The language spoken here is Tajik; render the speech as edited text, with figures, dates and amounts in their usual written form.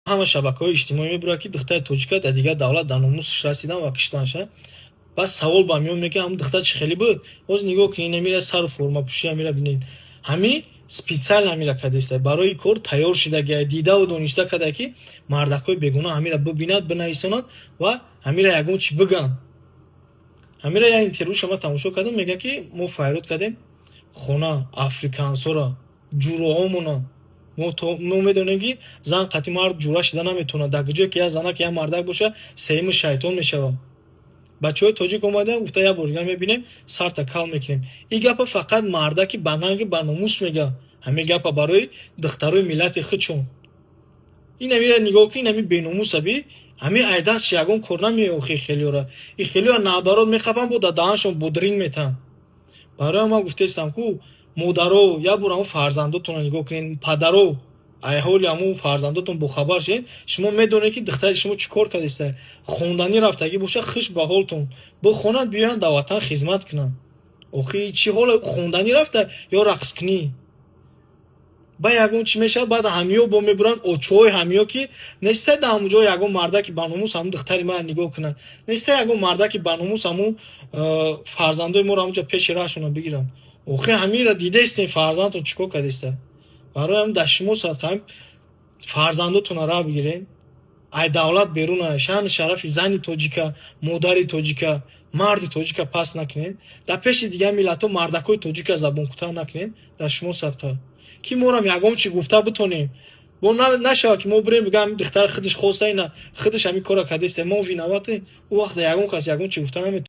Ҳама шабакаҳои иҷтимоӣ мебурад, ки духтари тоҷика дар дигар давлат дар номусаш расидан ва киштанша. Баъд савол ба миён мекунад, ҳамн духтар чӣ хеле буд? Ҳоз нигоҳ кунед, амира сару формапӯшӣ, амира бинед. Ҳами специально ҳамира кардааста, барои кор тайёр шидагия, дидаву дониста карда, ки мардакҳои бегуноҳ ҳамира бибинад, бинависонад ва ҳамира ягон чӣ бигӯянд. Ҳамира як интервюша ман тамошо кардам, мегӯяд, ки мо файрод кардем хона африкансора, ҷуроҳомона. Мо медонем, ки зан қатъи мард ҷура шида наметавонад. Дар ҷое ки як занак, як мардак боша, сеюми шайтон мешавад. Бачаҳои тоҷик омадаям, гуфта, як бор дигар мебинем, сарта кал мекунем. Ин гапа фақат мардаки ба нанги, ба номус мега. Ҳамин гапа барои духтарои миллати худшон. Ин амира нигоҳ кун, ин ами беномуса би, ҳамин айдастш ягон кор намеохи. Хелиёра и хелиёра наоборот мехапанд, бо дар даҳаншон бодринг метаҳанд. Барои ман гуфтаистам, ку модаро, як бор ҳамун фарзандотонро нигоҳ кунед, падаро, ай ҳоли ҳамун фарзандотон бохабар шед. Шумо медонед, ки духтари шумо чӣ кор кардааста. Хонданӣ рафтагӣ боша, хуш ба ҳолтон, бихонанд, биёянд, дар ватан хизмат кунанд. Охи чӣ ҳоле хонданӣ рафта ё рақскунӣ? Ба ягон чӣ мешавад, баъд ҳамиё бо мебуранд, очои ҳамиё, ки неста дар ҳамун ҷо ягон мардаки ба номус ҳамун духтари ман нигоҳ кунад, неста ягон мардаки ба номус ҳамун фарзандои моро ҳамунҷо пеши раҳшона бигиранд. Охи ҳаминро дидаистем, фарзандтон чӣ кор кардааста. Барои ҳам дар шумо садқа, фарзандотонро ра бигирен, ай давлат беруна, шаъну шарафи зани тоҷика, модари тоҷика, марди тоҷика пас накунед. Дар пеши дигар миллатҳо мардакҳои тоҷика забонкӯтаҳ накунед. Дар шумо садқа, ки морам ягон чӣ гуфта битонем. Бо нашавад, ки мо бирем, бигӯям, духтар худаш хоста, ина худаш ҳамин корро кардааста, мо виноватем. Ӯ вақт ягон кас ягон чӣ гуфта наметавонад.